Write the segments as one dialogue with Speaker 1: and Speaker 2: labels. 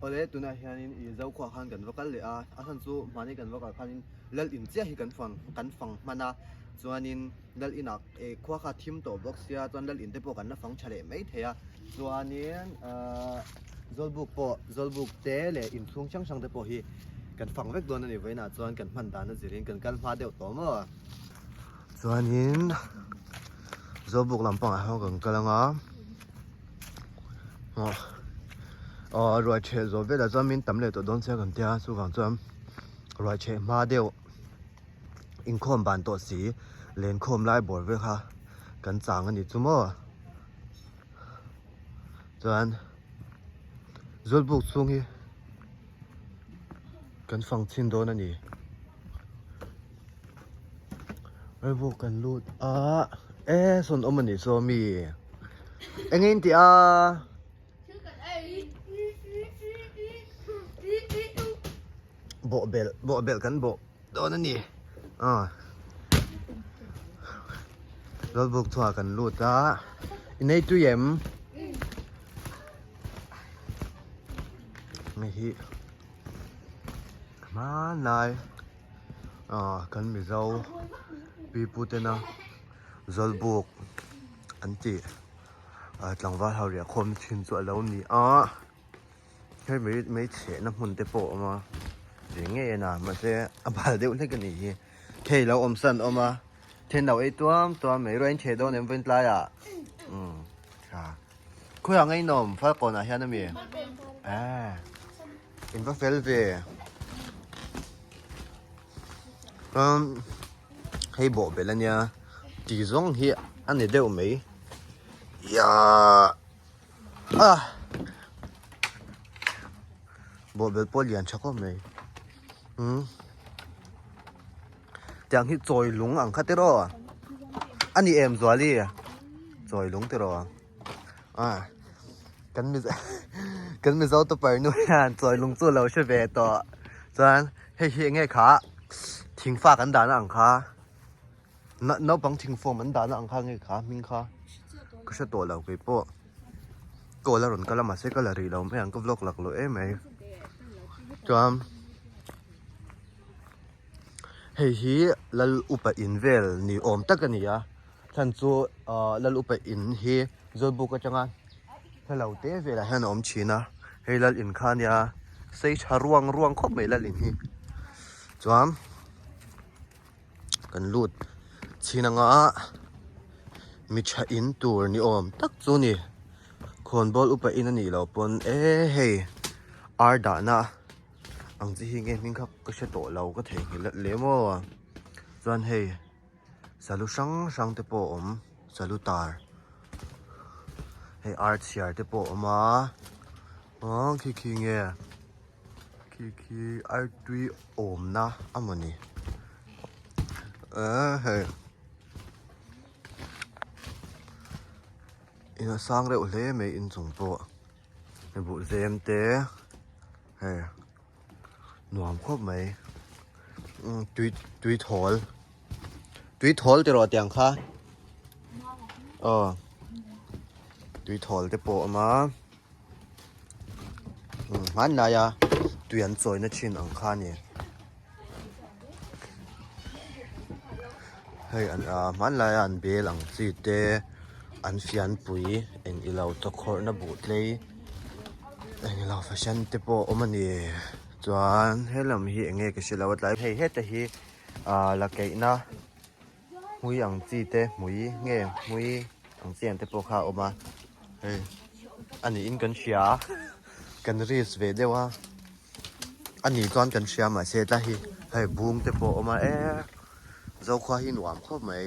Speaker 1: Awle tunah hianin i Zokhua khan kan va kal leh a, a chhan chu mahni kan va kal khanin lal in chiah hi kan fang kan fang hman a, chuanin lal inah eh khua kha a thim tawh bawk sia chuan lal in te pawh kan la fang tha leh mai thei a, chuanin ahh Zawlbuk pawh Zawlbuk te leh inchhung hrang hrang te pawh hi kan fang vek dawn a ni vawiinah chuan kan hman dan a zirin kan kal hma deuh tawh maw. Chuanin Zawlbuk lampangah hian kan kal ang a. Aw ruai chheh zawh velah chuan min tam leh tawh dawn sia kan tia chuvang chuan ruai chheh hma deuh inkhawm ban tawh si lenkhawm lai bawr vel kha kan chang a ni chu maw chuan zawlbuk chhung hi kan fang chhin dawn a ni. Rilru kan lut a e sawn awm a nih chu ami eng nge in tih a bawh belh bawh belh kan bawh dawn a ni a rawlbuk chhuah kan lut a i nei tui em hei hi hmanlai. ah kan mizo pipu tena zawlbuk an tih ah tlangval ho riah khawm thin chu alo ni a hei mai mai chhehna hmun te pawh a awm a ve ngei a na mahse a bal deuh hlek a nih hi thei lo awm san a awm a then lo ei tuam tuam mai ruai an chheh dawn em vawiin tlaiah umm tha khawiah ngei nawm falkawnah hian ami eh. In va fel ve. Um hei bawh belh ania ti zawng hi a ni deuh mai iaa ah bawh belh pawh lian tha khawp mai umm tiang hi chawi lung ang kha tiraw a ni em Zuali chawi lung tiraw. Ah kan mizo kan mizo tupper nu hian chawi lung chu lo hre ve tawh chuan hei hi enge kha thingfa kan dahna ang kha naupang thingfawm an dahna ang kha nge kha hming kha ka hre tawh lo kei pawh call a rawn kal a mahse ka la rih lo mai ang ka vlog laklawh em mai chuan hei hi lal upa in vel ni awm tak a ni a. Chhan chu ahh lal upa in hi Zawlbuk atanga hla lo te velah hian a awm thin a hei lal in kha ania sei tha ruang ruang khawp mai lal in hi chuan kan lut chhin anga mi tha in tur ni awm tak chu a ni khawnbawl upa in a nih loh pawn e hei ar dahna ang chi hi nge hming kha ka hre tawh lo ka theihnghilh leh maw chuan hei. Salu hrang hrang te pawh a awm salu tar hei ar chhiar te pawh a awm a aw khi khi nge khi khi artui awmna a mawni eee hei in a sang reuh hle mai inchung pawh hei buhzem te hei. Nuam khawp mai umm tui tui thawl tui thawl tiraw tiang kha aw tui thawl te pawh a awm a umm hmanlai a tui an chawi na thin ang kha a ni hei an ah hmanlai a an bel ang chi te an fianpui eng ilo chawkhawrh na buh tlei. Englo fashion te pawh a awm a ni chuan helam hi eng nge ka hre lo a tlai hei heta hi ah la keihna hmui ang chi te hmui nge hmui ang chi ang te pawh kha a awm a hei a niin kan hria kan risk ve deuh a a nih chuan kan hria mahse tlai hi hei bung te pawh a awm a e Zokhua hi nuam khawp mai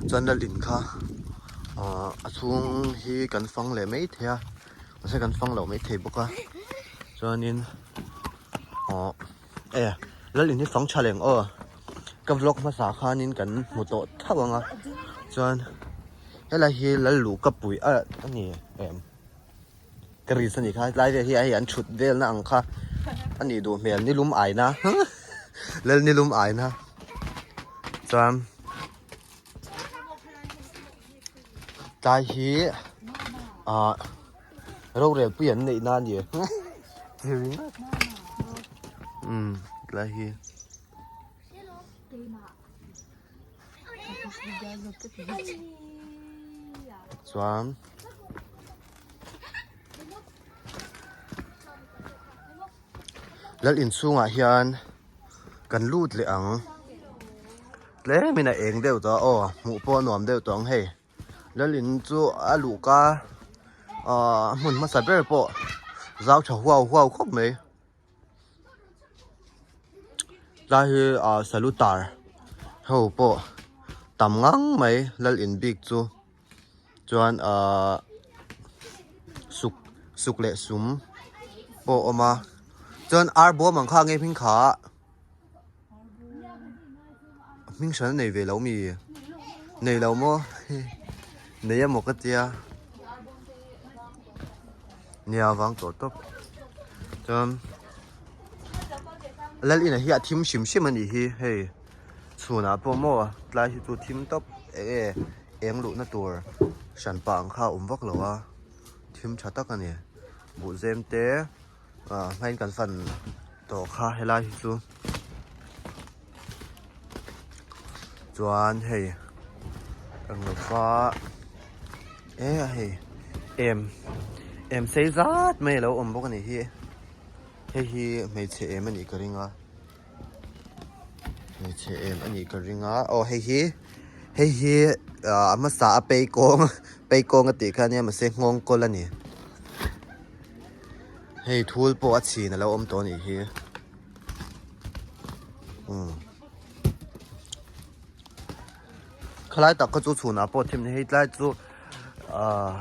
Speaker 1: chuan lal in kha ahh a chhung hi kan fang leh mai thei a mahse kan fang loh mai thei bawk a chuanin ahh e lal in hi fang tha leng aw ka vlog hmasa khanin kan hmu tawh thauh ang a chuan helai hi lal luh ka pui a ani em. Ka ris a nih kha tlai vel hi hei an thut velna ang kha a nih duh hmel nilum aina lal nilum aina chuan tlai hi ah. Rorel pui an neih na a ni umm tlai hi. Chuan lal inchhungah hian kan lut leh ang tlemin a eng deuh tawh a aw hmuh pawh a nuam deuh tawh ang hei. Lalin chu a luhka ahh hmun hmasa ber pawh zau tha huau huau khawp mai tlai hi ahh salutar ho pawh tam ngang mai lal in bik chu chuan ahh suk suk leh sum pawh a awm a chuan ar bawm ang kha nge hming kha Hming hran a nei ve lo mi? Nei lo maw? Nei emaw ka tia. Nia vang tawh tawp. Chuan lal inah hi a thim hrim hrim a nih hi hei chhunah pawh maw tlai hi chu thim tawp eng nge eng luhna tur hran pah ang kha a awm vak lo a thim tha tak a ni buhzem te. Ah hmain kan fan tawh kha helai hi chu chuan hei englo e hei em em sei zat mai alo awm bawk a nih hi hei hi hmeichhe em a nih ka ring a hmeichhe em a nih ka ring a aw hei hi hei hi ah a hmasa a phei kawng phei kawng a tih kha ania mahse nghawng kawl a ni. Hei thul pawh a chhin a lo awm tawh a nih hi umm khalai tak kha chu chhunah pawh thim hei tlai chu ahh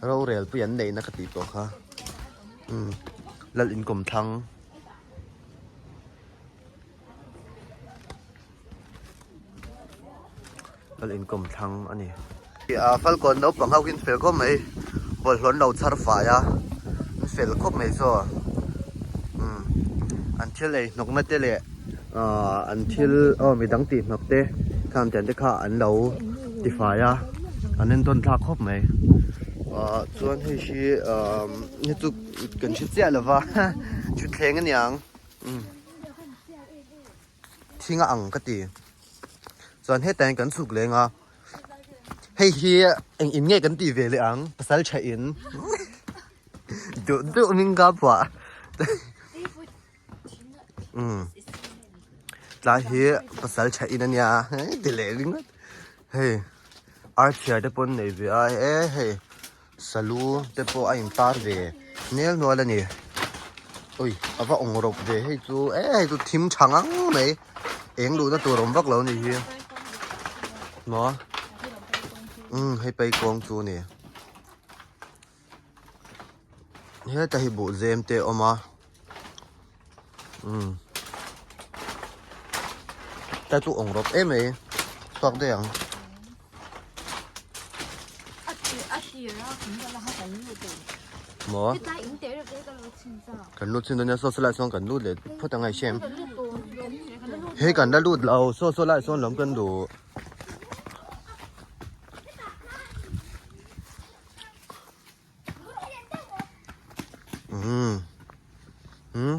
Speaker 1: rorel pui an neihna ka tih tawh kha umm lal inkawm thlang. Lal inkawm thlang a ni. A falkawn naupang ho hi an fel khawp mai bawlhhlawh an lo chhar fai a an fel khawp mai chaw umm an thil ei hnawk na te leh ahh an thil aw midang tih hnawk te khang tiang te kha an lo ti fai a an entawn thlak khawp mai ahh chuan hei hi ahh hei chu kan hre chiah lo va thutthleng aniang umm. Thing a ang ka ti. Chuan hetah hian kan chhuk leng a. Hei hi eng in nge kan tih ve leh ang pasal tha in. Duh duh min ka phuah. Umm. Tlai hi pasal tha in ania ti leh ringawt. Hei archhiar te pawn nei ve a e hei. Salu te pawh a intar ve nel nual a ni. Ui a va awng rawp ve hei chu e hei chu thim tha ngang mai eng luhna tur awm vak lo a ni hi maw umm hei phei kawng chu a ni heta hi buhzem te a awm a umm ta chu awng rawp em mai chhuak daih ang. Maw? Kan lut chin dawn nia saw saw lai sawn kan lut leh phawt ang a i hriam. Hei kan la lut lo saw saw lai sawn lam kan duh. Umm umm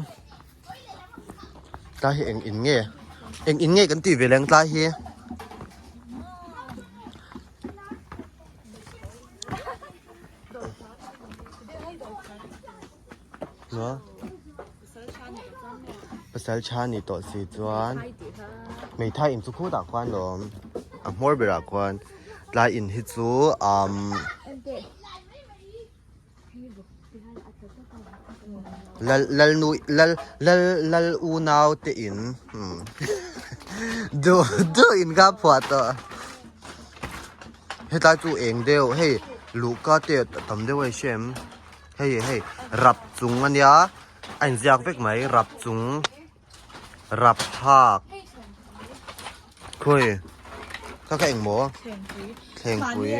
Speaker 1: tlai hi eng in nge eng in nge kan tih ve leng tlai hi pasal tha ni tawh si chuan hmeithai in chu khutah khuan lawm a hmawr berah khuan tlai in hi chu umm lal lal nu lal lal lal unau te in umm duh duh in kha phuah tawh hetlai chu eng deuh hei luhka te a tam deuh a i hria em. Hei hei rap chung a nia a inziak vek mai rap chung rap hak khawi kha kha engmaw thlengpui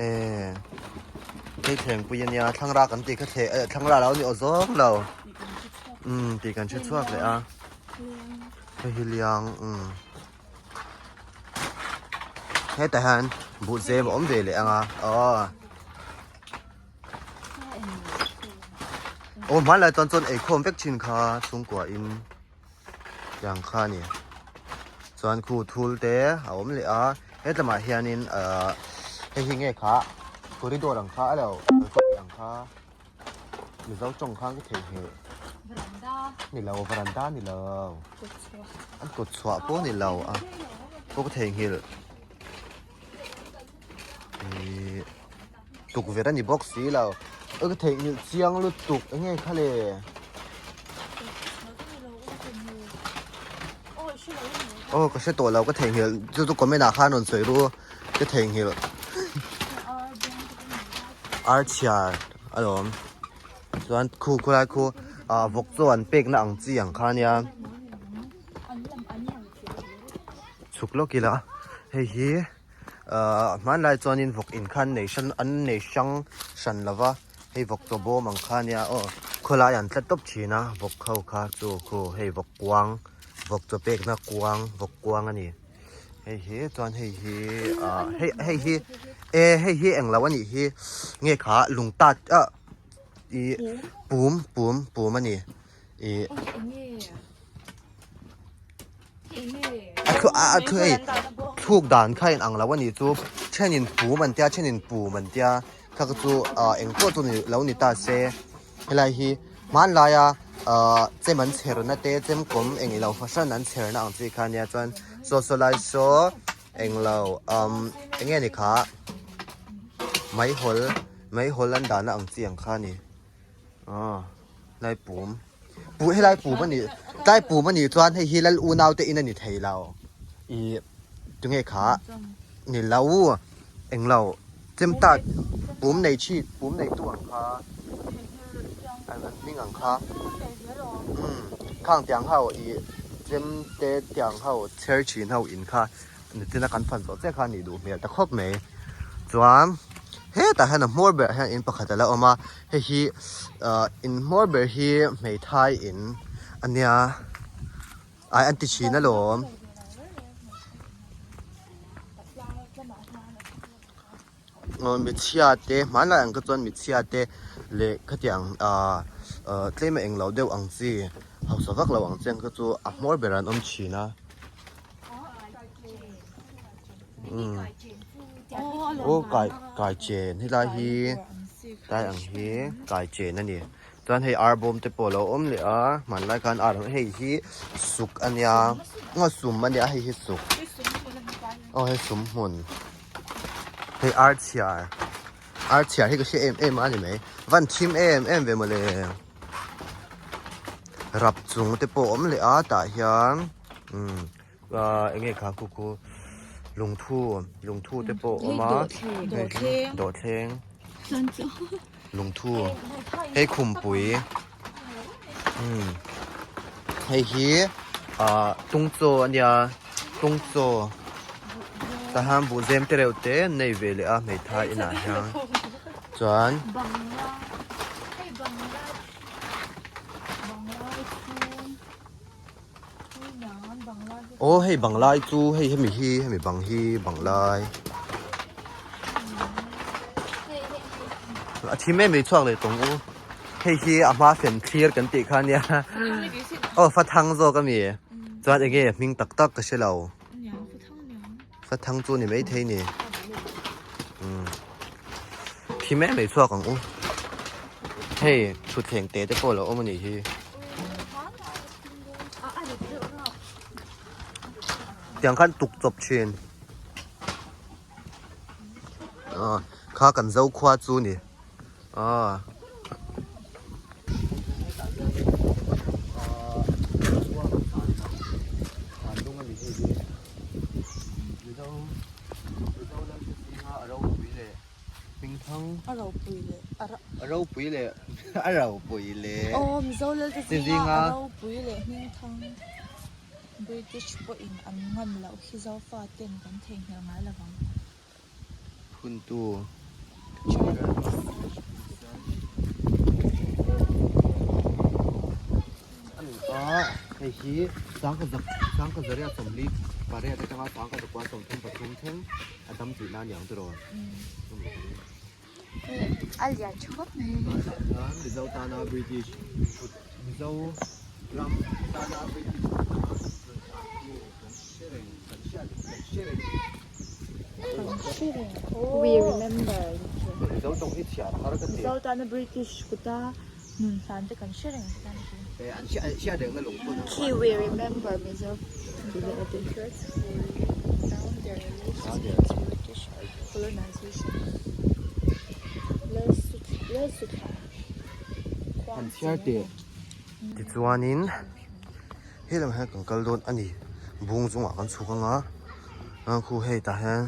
Speaker 1: e hei thlengpui a nia thlangra kan tih kha thle eh thlangra lo ni aw zawng lo umm tih kan hre chhuak leh a hei hi liang umm. Hetah hian buhzem a awm ve leh ang a aw. Aw hmanlai chuan chuan eikhawm vek thin kha chhungkua in tiang kha a ni chuan khu thul te a awm leh a hetlamah hianin ahh hei hi nge kha corridor ang kha a lo ang kha mizo tawng khan ka theihnghilh ni lo varanda ni lo an kawt chhuah pawh ni lo a pawh ka theihnghilh ihh tukverh a ni bawk si lo aw ka theihnghilh chiang lutuk eng nge kha le aw ka hre tawh lo ka theihnghilh chu chu comment ah khan rawn sawi ru ka theihnghilh ar chhiar alawm chuan khu khulai khu ah vawk chaw an pek na ang chi ang kha ania chhuk lawk ila hei hi ahh hmanlai chuanin vawk in khan nei hran an nei hrang hran lova hei vawk chaw bawm ang kha ania aw khawlai an tla tawp thin a vawk ho kha chu khu hei vawk kuang vawk chaw pekna kuang vawk kuang a ni hei hi chuan hei hi ahh hei hei hi e hei hi englo a nih hi nge kha lung tat ah ih pum pum pum a ni ih. A thu a thu hei thluk dan kha in ang lo a nih chu thenin pum an tia thenin pum an tia kha kha chu ah eng pawh chu ni lo ni ta se helai hi hmanlaia ah chem an chher na te chem kawm eng ilo fahran an chher na ang chi kha ania chuan saw saw lai saw englo umm eng nge ni kha meihawl meihawl an dahna ang chi ang kha a ni. Aw lai pum pu helai pum a nih tlai pum a nih chuan hei hi lal unau te in a ni thei lo ih tunge kha ni lo englo chemta pum nei chi pum nei tu ang kha an an hming ang kha umm khang tiang ho ih chem te tiang ho chher thin ho in kha Nichina kan fan zawh chiah kha a nih duh hmel ta khawp mai. Chuan hetah hian a hmawr berah hian in pakhat a la awm a, hei hi ahh in hmawr ber hi hmeithai in a nia ai an ti thin alawm. Aw michhia te hmanlai ang kha chuan michhia te leh khatiang ahh ahh tlem a englo deuh ang chi hausa vak lo ang chi ang kha chu a hmawr berah an awm thin a. Aw kai kai chen helai hi tlai ang hi kai chen a ni chuan hei ar bawm te pawh a lo awm leh a hmanlai khan ar hei hi suk a nia aw sum a nia hei hi suk aw hei sum hmun hei ar chhiar ar chhiar hi ka hre em em a ni mai van thim em em ve mawle rap chung te pawh a awm leh a tah hian. Umm ah eng nge kha khu khu lungthu lungthu te pawh a awm a dawhthleng lungthu hei khumpui umm hei hi ah tungchaw a nia tungchaw tah hian buhzem te reuh te an nei ve leh a hmeithai inah hian chuan. Aw hei bang lai chu hei hemi hi hemi bang hi bang lai a thi mai mai chhuak leh tawng u hei hi a hma fen thlir kan tih kha ania aw fathang zawk ami chuan enge hming tak tak ka hre lo fathang chu ni maithei ni umm thi mai mai chhuak ang u hei thutthleng te te pawh a lo awm a nih hi. Tiang khan tuk chawp thin ah kha kan zo khua chu ni ah.
Speaker 2: A ropui leh a ra.
Speaker 1: A ropui leh a ropui leh.
Speaker 2: Aw Mizo lal te zinga a ropui leh hmingthang British pawhin an ngam loh hi Zofa ten kan theihnghilh ngai lo vang.
Speaker 1: Phuntu. A hei hi sangkhazaria 48 atanga 33 thleng. A dam tihna a ni ang tiraw?
Speaker 2: Hei a lian tha khawp mai.
Speaker 1: Mizo tana British kut Mizo ram tana British kut a rawn hlantu kan hre reng kan hriat kan hre reng.
Speaker 2: Kan hre reng We remember.
Speaker 1: Mizo tawng hi chhiar har ka ti.
Speaker 2: Mizo tana British kuta nun hlan te kan hre reng.
Speaker 1: An hriat rengna lungphun ang
Speaker 2: Khi we remember Mizo
Speaker 1: An chhiar teh. Tichuanin he lamah hian kan kal dawn a ni. Bung chungah kan chhuk ang a, khu hei tah hian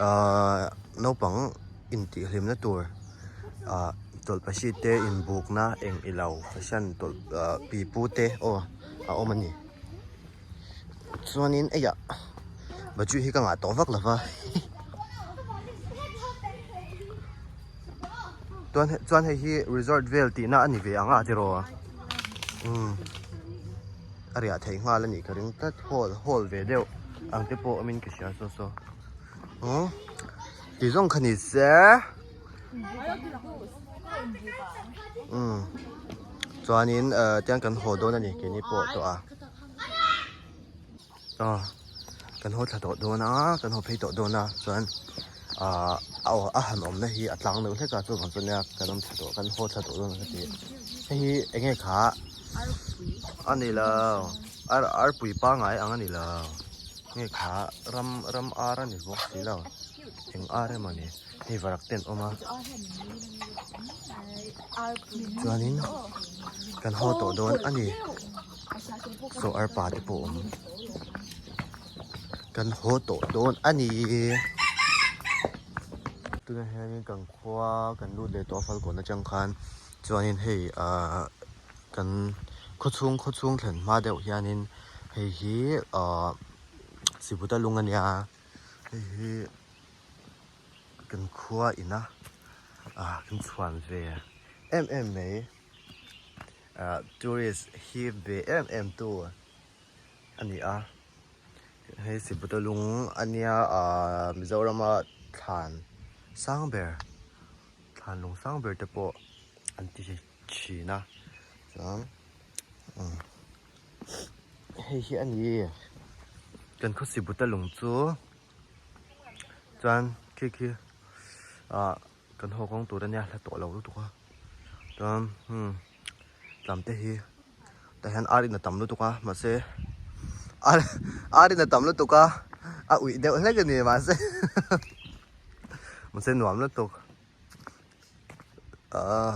Speaker 1: ahh naupang intihhlimna tur ah tawlhpahrit te inbukna eng ilo fashion tawlh ah pipu te aw a awm a ni chuanin eiah baju hi ka ngah tawh vak lo va chuan chuan hei hi resort vel tihna a ni ve ang a tiraw umm a riah theih nghal a nih ka ring tlat hall hall ve deuh ang te pawh awmin ka hria saw saw umm. Ti zawng kha ni se umm chuanin eh tiang kan haw dawn a ni keini pawh tawh a aw kan haw thla tawh dawn a kan haw phei tawh dawn a chuan ah aw a han awmna hi a tlang deuh hlek a chuvang chuan nia kan awm thla tawh kan haw thla tawh dawn a ka ti hei hi eng nge kha a ni lo ar arpui pangai ang a ni lo. Nge kha ram ram ar a ni bawk si lo eng ar emaw ni hei varak te an awm a chuanin kan haw tawh dawn a ni saw arpa te pawh a awm kan haw tawh dawn a ni tunah hianin kan khua kan lut leh tawh a falkawn atang khan chuanin hei ahh. Kan khawchhung khawchhung thlen hma deuh hianin hei hi ahh Sibuta lung a nia hei hi kan khua ina ah kan chhuan ve em em mai ah tourist hip ve em em tu a ni a hei Sibuta lung a nia ah Mizorama thlan sang ber thlan lung sang ber te pawh an ti thei. thin a chuan umm hei hi a ni kan khaw sibuta lung chu chuan khi khi ah kan haw kawng tur ania hla tawh lo lutuk a chuan hmm tlam te hi tah hian ar in a tam lutuk a mahse ar ar in a tam lutuk a a uih deuh hlek a ni mahse mahse nuam lutuk. Ahh.